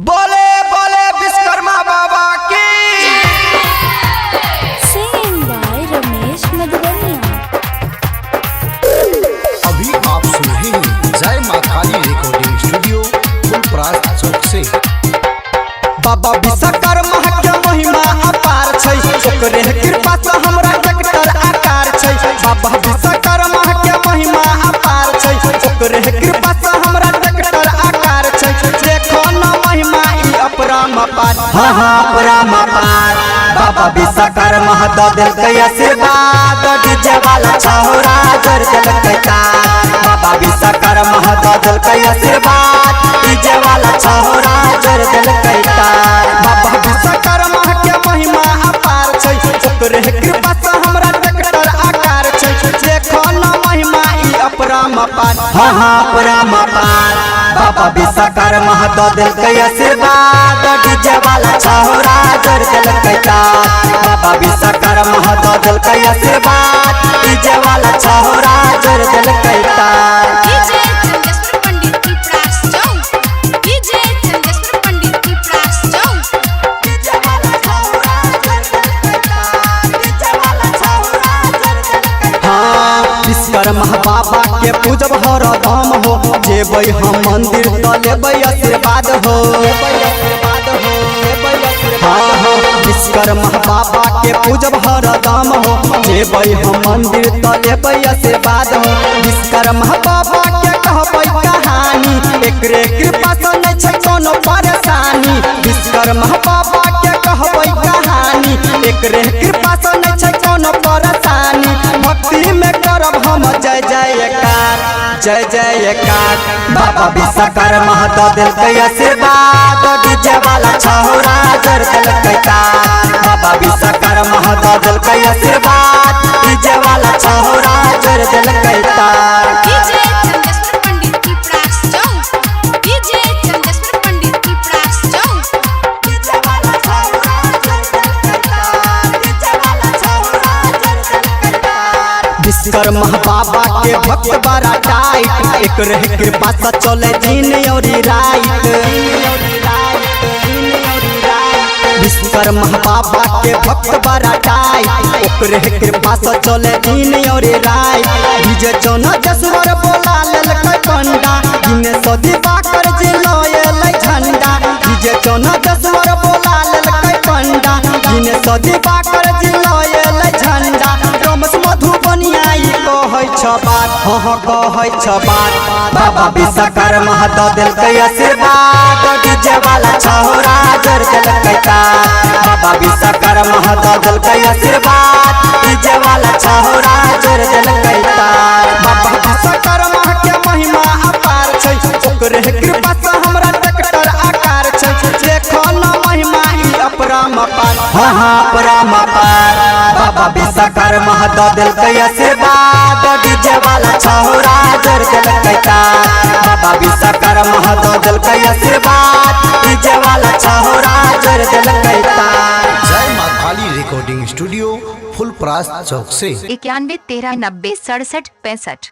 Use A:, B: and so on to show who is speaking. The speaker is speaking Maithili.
A: बोले बोले विश्वकर्मा बाबा की।
B: Singing by Ramesh Madhubania.
C: अभी आप सुन रहे हैं जय माँ काली रिकॉर्डिंग स्टूडियो फुलपरास चौक से।
A: बाबा विश्वकर्मा के महिमा अपार छै, ओकरे कृपा से हमरा ट्रैक्टर आकार छै। बाबा विश्वकर्मा के महिमा अपार छै, ओकरे कृपा से हमरा ट्रैक्टर आकार छै। देखो न महिमा ई अपरम अपार, हाँ हाँ अपरम अपार। बाबा विश्वकर्मा द देलकै आशीर्वाद, डीजे वाला छौरा जोड़ देलकै तार। बाबा विश्वकर्मा द देलकै आशीर्वाद, डीजे वाला छौरा जोड़ देलकै तार। बाबा विश्वकर्मा के महिमा अपार छै, ओकरे कृपा से हमरा ट्रैक्टर आकार छै। देखो न महिमा ई अपरम अपार, हाँ हाँ अपरम अपार। बाबा विश्वकर्मा द देलकै आशीर्वाद, डीजे वाला छौरा जोड़ देलकै तार। बाबा विश्वकर्मा द देलकै आशीर्वाद, डीजे वाला छौरा जोड़ देलकै तार।
D: डीजे चंदेश्वर पंडित फुलपरास चौक, डीजे चंदेश्वर पंडित फुलपरास चौक।
A: हाँ, विश्वकर्मा बाबा के पूजब हरदम हो, जेबै हम मंदिर त लेबै आशीर्वाद हो। हाँ हाँ, विश्वकर्मा बाबा के पूजब हरदम हो, जेबै हम मंदिर त लेबै आशीर्वाद हो। विश्वकर्मा बाबा के कहबै कहानी, एकरे कृपा से नहि छै कोनो परेशानी। विश्वकर्मा बाबा के कहबै कहानी, एकरे कृपा से नहि छै कोनो परेशानी। भक्ति में करब हम जय जयकार, जय जयकार। बाबा विश्वकर्मा द देलकै आशीर्वाद, डीजे वाला छौरा जोड़ देलकै तार। बाबा विश्वकर्मा द देलकै आशीर्वाद, डीजे वाला छौरा जोड़ देलकै तार।
D: डीजे चंदेश्वर पंडित फुलपरास चौक, डीजे चंदेश्वर पंडित फुलपरास चौक।
A: विश्वकर्मा बाबा के भक्त बड़ा टाइट, एकरे कृपा से चले दिन और रात। विश्वकर्मा बाबा के भक्त बड़ा टाइट, ओकरे कृपा से चले दिन और रात। डीजे चौना जसवर बोला लेलकै पंडा, दिन सदी बाकर जे लयल झंडा। डीजे चौना जसवर बोला लेलकै पंडा, दिन सदी बाकर जे लयल झंडा। रमेश मधुबनिया ई कहै छ बात, हाँ हाँ कहै छ बात। बाबा विश्वकर्मा द देलकै आशीर्वाद, डीजे वाला छौरा जोड़ देलकै तार। बाबा विश्वकर्मा द देलकै आशीर्वाद, डीजे वाला छौरा जोड़ देलकै तार। बाबा विश्वकर्मा के महिमा अपार छै, ओकरे कृपा से हमरा ट्रैक्टर आकार छै। देखो न महिमा ई अपरम अपार, हाँ हाँ अपरम अपार। बाबा विश्वकर्मा द देलकै आशीर्वाद, डीजे वाला छौरा जोड़ देलकै तार। बाबा विश्वकर्मा द देलकै आशीर्वाद, डीजे वाला छौरा जोड़ देलकै तार।
C: जय माँ काली रिकॉर्डिंग स्टूडियो फुलपरास चौक से।
E: 91 13 90 67 65।